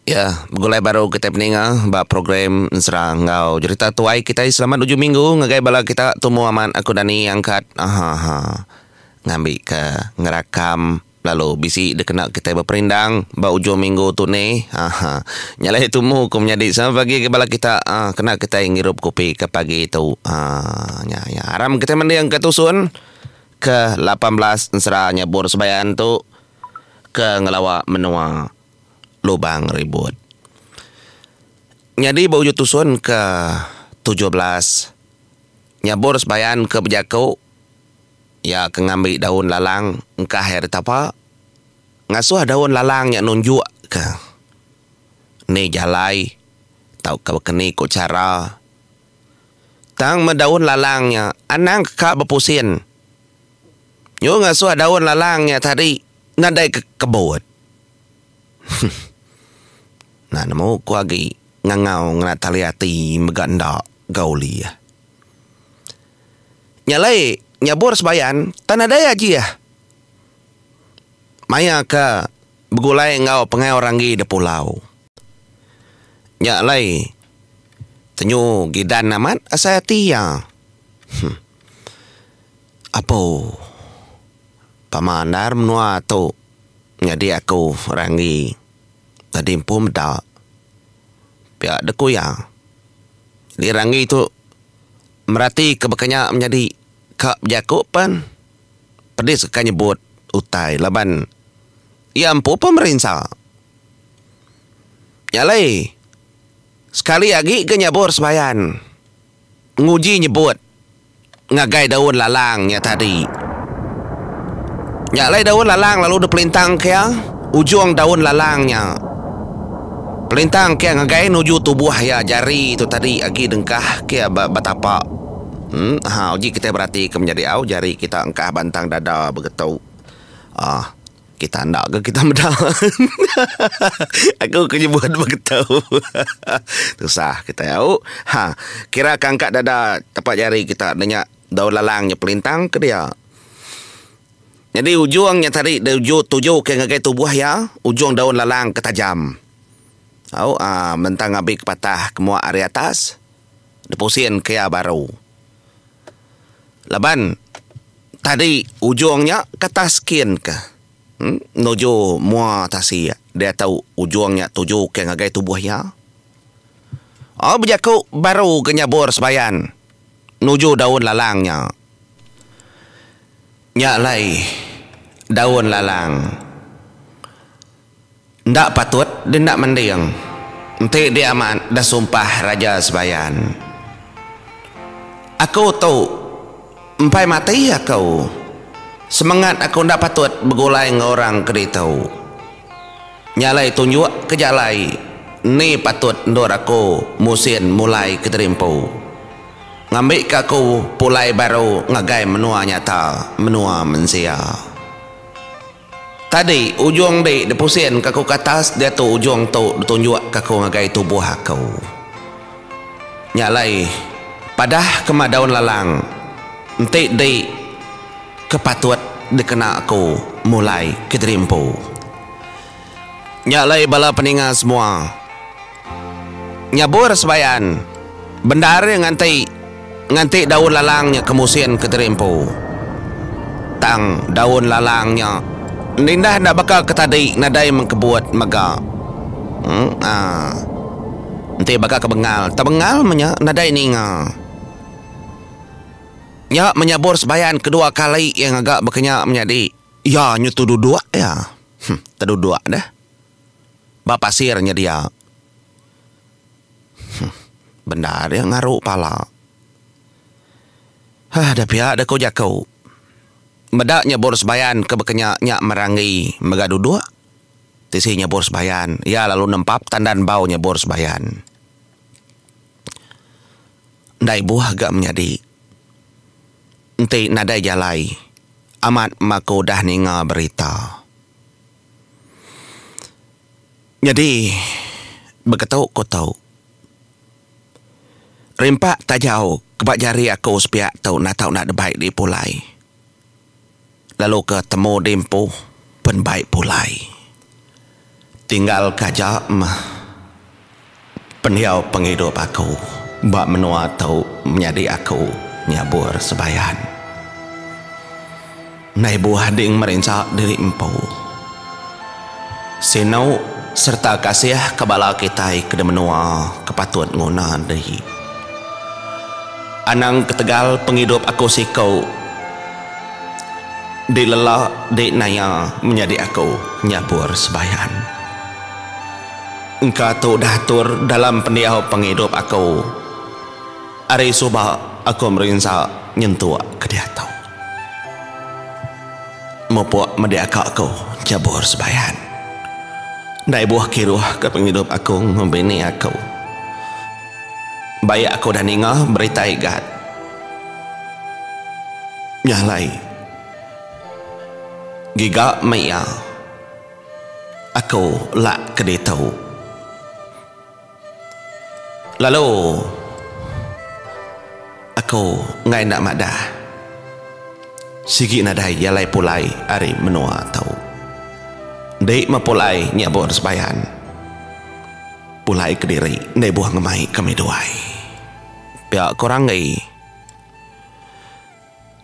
Ya, begulai baru kitai peninga ba program ensera enggau jerita tuai kitai selamat ujung minggu ngagai bala kita tumu amat aku Dani angkat ahaha ngambi ke ngerakam lalu bisi dikena kitai beperindang ba ujung minggu tu nih ahaa nya alai tumu ku menyadi selamat pagi ngagai bala kita aaa kena kitai ngirup kopi ke pagi tu aaa nya ya aram kitai mending ke tusun ke 18 ensera nyabur sebayan tu ke ngelawa menua. Lubang Ribut. Nyadi ba ujung tusun ke 17, Nyabur Sebayan ke bejaku iya ke ngambi daun lalang engkah iya ditapa ngasuh daun lalang nya nunjuk ke ni jalai tauka baka ni ku chara. Tang meh daun lalang nya anang ka bepusin. Nyu ngasuh daun lalang nya tadi nadai ke kebut. Enda nemu ku agi ngangau ngena tali ati mega enda ga ulih. Nya alai nyabur sebayan tan nadai ajih. Maya ke begulai enggau pengau ranggi da pulau. Nya alai tenyu gidan amat asai ati iya. Apo pama endar menua tu nyadi aku ranggi tadi empu meda pia dek ku iya. Jadi ranggi tu merati ke baka nya menyadi ka bejaku pen pedis ka nyebut utai laban iya empu pun merinsa. Nya alai sekali agi ke nyabur sebayan nguji nyebut. Ngagai daun lalang nya tadi. Nya alai daun lalang lalu dipelintang ke iya, ujung daun lalang nya. Pelintang ke iya ngagai nuju tubuh iya jari tu tadi agi dengkah ke iya ba tapa. Em ha uji kitai berati ke menyadi au jari kita engkah ba entang dada begetu. Ah. Kita enda ga kita meda. Aku ke nyebut begitu. Tusah kita au. Ha, kira ke angkat dada tapak jari kita enda nya daun lalang nya pelintang ke dia. Nyadi ujung nya tadi da uju tuju ke ngagai tubuh iya, ujung daun lalang ke tajam. Au a mentang abi ke patah ke mua ari atas, dipusin ke iya baru. Laban tadi ujung nya ke atas kin ke nuju mua tasik diatu ujung nya tuju ke ngagai tubuh iya. Oh bejaku baru ke nyabur sebayan nuju daun lalang nya. Nya alai daun lalang. Enda patut deh enda mending enti deh amat dah sumpah Raja Sebayan. Aku tu empai mati aku. Semengat aku enda patut begulai enggau orang ke ditu. Nya alai tunjuk ke jalai ni patut endur aku musin mulai kediri empu. Ngambika aku pulai baru ngagai menua nyata, menua mensia. Tadi ujung di dipusin ka ku ke atas diatu ujung tu ditunjuk ka ku ngagai tubuh aku. Nya alai padah ke ma daun lalang enti di ke patut dikena aku mulai kediri empu. Nya alai bala peninga semua. Nyabur sebayan bendar iya nganti nganti daun lalang nya ke musin kediri empu. Tang daun lalang nya nindah enda baka ke tadi nadai mengkebut mega. Emm enti baka ke bengal tebengal meh nya nadai ninga. Nya menyabur sebayan kedua kali iya ngaga baka nya menyadi iya nyetu duduk iya. Huh teduduk deh. Ba pasir nya dia. Huh. Bendar iya ngaru pala. Hah da pia da ko jaku. Meda nyebur sebayan ke bekenya nya meranggi mega duduk. Tisi nyebur sebayan iya lalu nempap tandan bau nyebur sebayan. Enda ibuh ga menyadi. Enti nadai jalai amat maku udah ninga berita. Nyadi beketu ku tu. Rimpak tajau ke ba jari aku sepiak tu enda tau enda debai di pulai. Lalu ke temu di empu pen bai pulai. Tinggal ke aja meh. Pendiau pengidup aku ba menua tu menyadi aku nyabur sebayan. Ndai buah ding merinsa diri empu. Sinu sereta kasih ke bala kitai ke di menua ke patut nguna diri. Anang ketegal pengidup aku siku dilela di naya menyadi aku nyabur sebayan. Engka tu udah atur dalam pendiau pengidup aku ari suba aku merinsa nyentuk ke diatu. Mupuk medi aka aku nyabur sebayan. Enda ibuh kiruh ke pengidup aku enggau bini aku. Baik aku udah ninga berita igat. Nya alai giga meh iya. Aku lak ke ditu. Lalu aku enggai enda madah sigi nadai jalai pulai ari menua tu. Enti meh pulai nyabur sebayan pulai kediri enda ibuh ngemai kami duai. Pia ku Ranggi.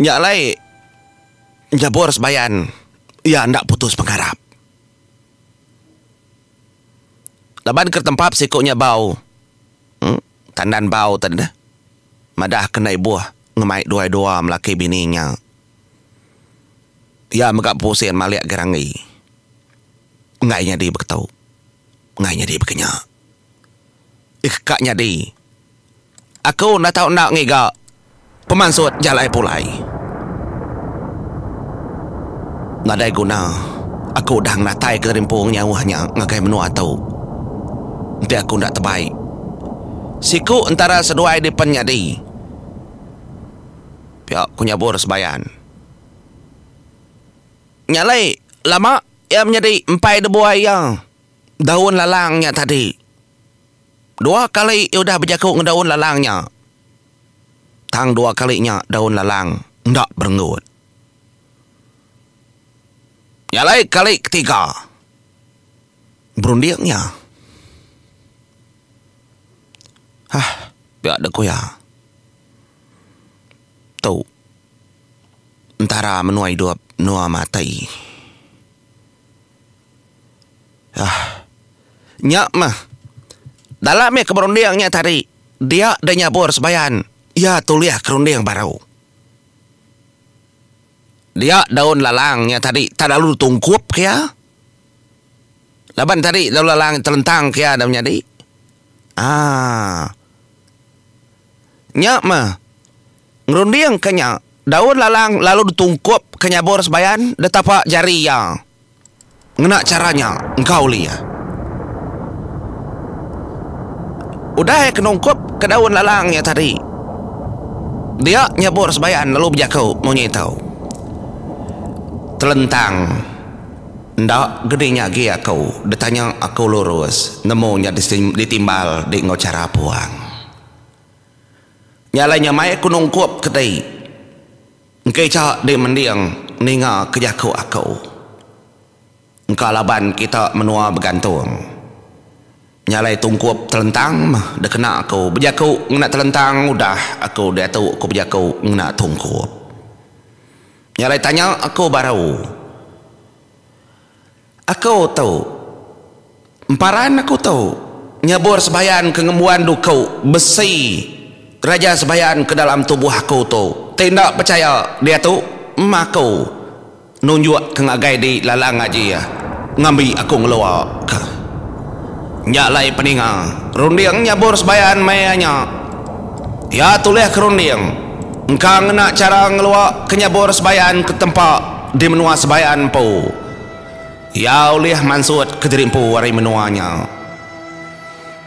Nya alai. Nyabur sebayan iya enda putus pengarap. Laban ke tempap siku nya bau uhh tandan bau tadi deh madah ke enda ibuh ngemai duai dua melaki bini nya. Iya mega bepusin malik geranggi enggai nyadi beketu enggai nyadi bekenya. Ih ka nyadi. Aku enda tau enda ngiga pemansut jalai pulai. Nadai guna aku udah ngenataika rimpung nyauh nya ngagai menua tu. Enti aku enda tebai. Siku entara seduai dipen nyadi. Pia ku nyabur sebayan. Nya alai lama iya menyadi empai debuai iya daun lalang nya tadi. Dua kali iya udah bejaku enggau daun lalang nya. Tang dua kali nya daun lalang enda berenggut. Nya alai kali ketiga berunding iya. Hah pia deh ku iya. Tu entara menua idup menua mati. Ah. Nya meh. Dalam meh ke berunding nya tadi, dia deh nyabur sebayan iya tulih ke runding baru. Dia daun lalang nya tadi tak lalu ditungkup ke iya. Laban tadi daun lalang telentang ke iya dah menyadi. Aaa. Nya meh. Ngerunding ke nya, daun lalang lalu ditungkup ke nyabur sebayan ditapa jari iya. Ngena chara nya engka ulih. Udah iya ke nungkup ke daun lalang nya tadi, dia nyabur sebayan lalu bejaku munyi tu, Telentang enda gedi nya agi aku ditanya aku lurus nemu nya ditimbal di enggau chara puang. Nya alai nyamai aku nungkup ke ti. Engkecha dek mending ninga ke jaku aku. Engka laban kita menua begantung. Nya alai tungkup telentang meh dikena aku bejaku ngena telentang udah aku diatu aku bejaku ngena tungkup. Nya alai tanya aku baru. Aku tu. Emparan aku tu. Nyebur sebayan ke ngembuan duku besi Raja Sebayan ke dalam tubuh aku tu. Ti enda pechaya diatu em aku nunjuk ke ngagai di lalang aji ngambi aku ngelua ke. Nya alai peninga runding nyabur sebayan maya nya. Iya tulih ke runding engka ngena chara ngelua ke nyabur sebayan ke tempa di menua sebayan empu. Iya ulih mansut kediri empu ari menua nya.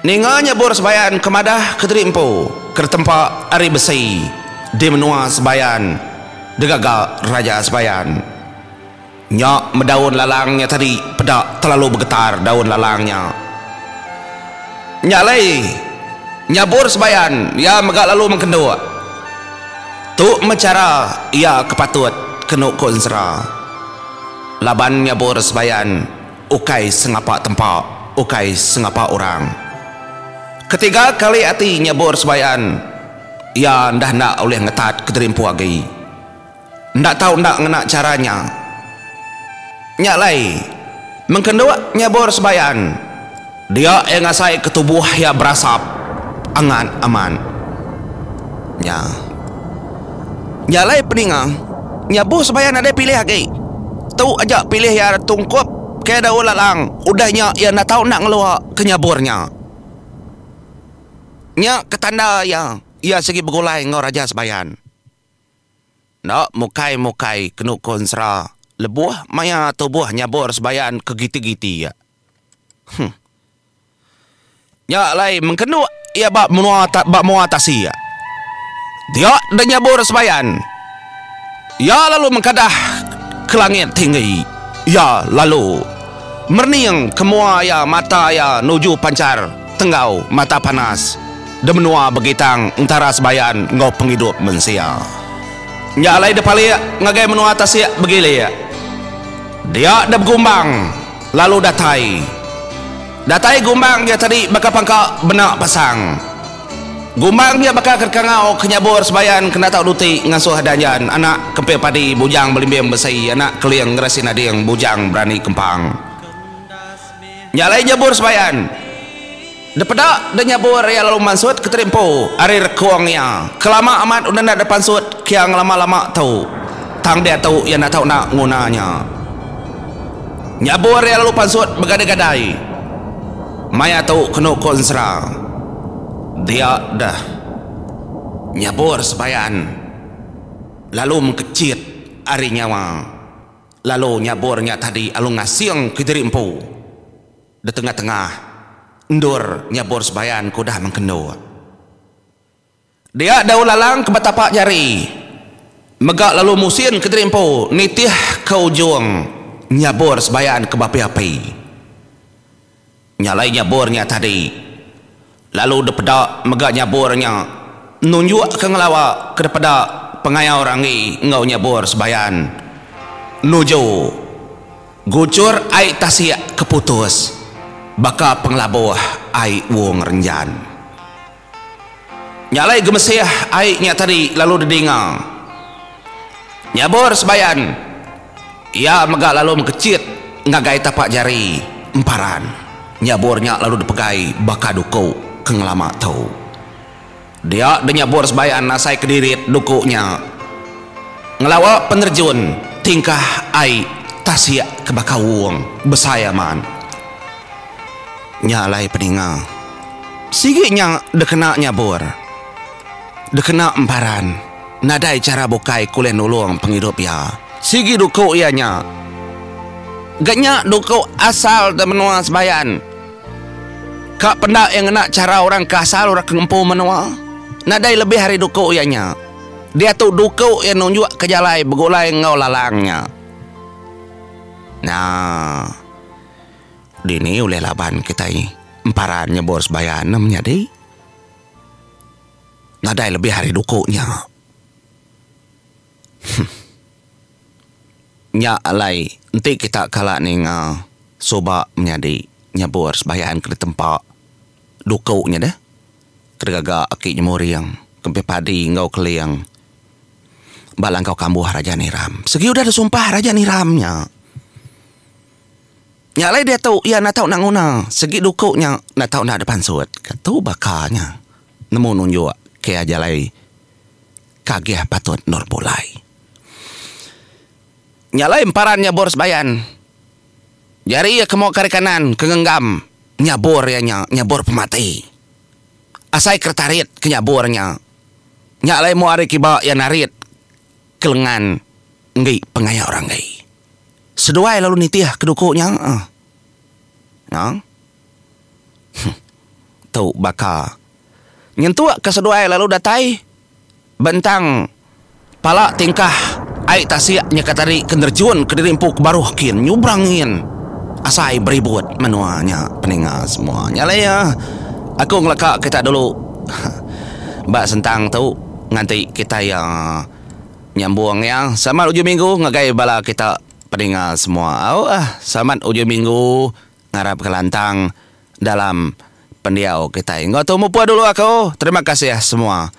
Ninga nyebur sebayan ke madah kediri empu ke ditempa ari besi di menua sebayan digaga Raja Sebayan. Nya meh daun lalang nya tadi peda telalu begetar daun lalang nya. Nya alai nyabur sebayan iya mega lalu mengkenduk. Tu meh chara iya ke patut kenu ku ensera. Laban nyabur sebayan ukai sengapa tempa ukai sengapa orang. Ketiga kali ati nyebur sebayan, iya enda enda ulih ngetat keterimpu agi. Enda tau enda ngena chara nya. Nya alai, mengkenduk nyebur sebayan, dia iya ngasai ke tubuh iya berasap angat amat. Nya. Nya alai peninga, nyabuh sebayan nadai pilih agi. Tu aja pilih iya tungkup ke daun lalang, udah nya iya enda tau enda ngelua ke nyabur nya. Nya ke tanda iya, iya sigi begulai enggau Raja Sebayan. Enda mukai-mukai kenu ko ensera lebuh maya tubuh nyabur Sebayan ke giti-giti iya. Huh. Nya alai mengkenduk iya ba menua ba mua tasik. Dia deh nyabur Sebayan. Iya lalu mengkadah ke langit tinggi. Iya lalu merening ke mua iya mata iya nuju panchar tenggau mata panas de menua begitang entara Sebayan enggau pengidup mensia. Nya alai depalik ngagai menua tasik begilik. Dia deh begumbang lalu datai. Datai gumbang iya tadi baka pangka bena pasang. Gumbang nya baka ke kangau ke nyabur sebayan kena tau duti ngasuh danjan anak kemping padi bujang belimbing besi anak keling ngerasi nading bujang berani kempang. Nya alai nyabur sebayan. Depeda de nyabur iya lalu mansut ke terimpu ari rekung iya. Ke lama amat udah enda depansut kia ngelama lama tu. Tang diatu iya enda tau enda nguna nya. Nyabur iya lalu pansut begadai-gadai. Maya tu kenu ko ensera. Dia deh nyabur sebayan lalu mengkechit ari nyawa lalu nyabur nya tadi alu ngasing kediri empu de tengah-tengah endur nyabur sebayan ke udah mengkendu. Dia daun lalang ke betapak jari mega lalu musin kediri empu nitih ke ujung nyabur sebayan ke beapi-api. Nya alai nyabur nya tadi lalu depeda mega nyabur nya nunjuk ke ngelawa ke depeda pengayau ranggi enggau nyabur sebayan nuju guchur ai tasik ke putus baka pengelabuh ai wong renjan. Nya alai gemesih ai nya tadi lalu didinga nyabur sebayan. Iya mega lalu mekechit ngagai tapak jari emparan. Nyabur nya lalu dipegai baka duku ke ngelama tu. Dia deh nyabur sebayan asai kedirit duku nya ngelawa penerjun tingkah ai tasik ke baka wong besai amat. Nya alai peninga. Sigi nya dikena nyabur. Dikena emparan. Nadai chara bukai ke ulih nulung pengidup iya. Sigi duku iya nya. Ga nya duku asal da menua Sebayan. Ka penda iya ngena chara orang ke asal orang ke ngempu menua. Nadai lebih ari duku iya nya. Diatu duku iya nunjukka jalai begulai enggau lalang nya. Nya. Dini ulih laban kitai emparan nyebur sebayan ne menyadi. Nadai lebih ari duku nya. Huh. Nya alai enti kita kala ninga suba menyadi nyebur sebayan ke ditempa duku nya deh. Ke digaga aki nyemuring, kempih padi enggau keling ba langkau kambuh Raja Niram. Segi udah disumpah Raja Niram nya. Nya alai diatu iya enda tau enda nguna segi duku nya enda tau enda dipansut ka tu baka nya nemu nunjuk ke iya jalai ke agih patut endur pulai. Nya alai emparan nyabur sebayan jari iya ke mua ke ari kanan ke ngenggam nyabur iya nya nyabur pemati asai ke tarit ke nyabur nya. Nya alai mua ari kiba iya narit ke lengan enggi pengaya orang enggi. Seduai lalu nitih ke duku nya. Nya. Huh. Tu baka nyentuk ke seduai lalu datai bentang pala tingkah ai tasik nya ke tadi ke nerjun ke diri empu ke baruh kin nyubrang ngin asai beribut menua nya peninga semua. Nya alai iya aku ngeleka kita dulu ba sentang tu nganti kitai iya. Nyambung iya, selamat ujung minggu ngagai bala kita peninga semua. Au ah, selamat ujung minggu ngarap ke lantang dalam Pendiau kitai. Enggau tu mupuk dulu aku. Terima kasih semua.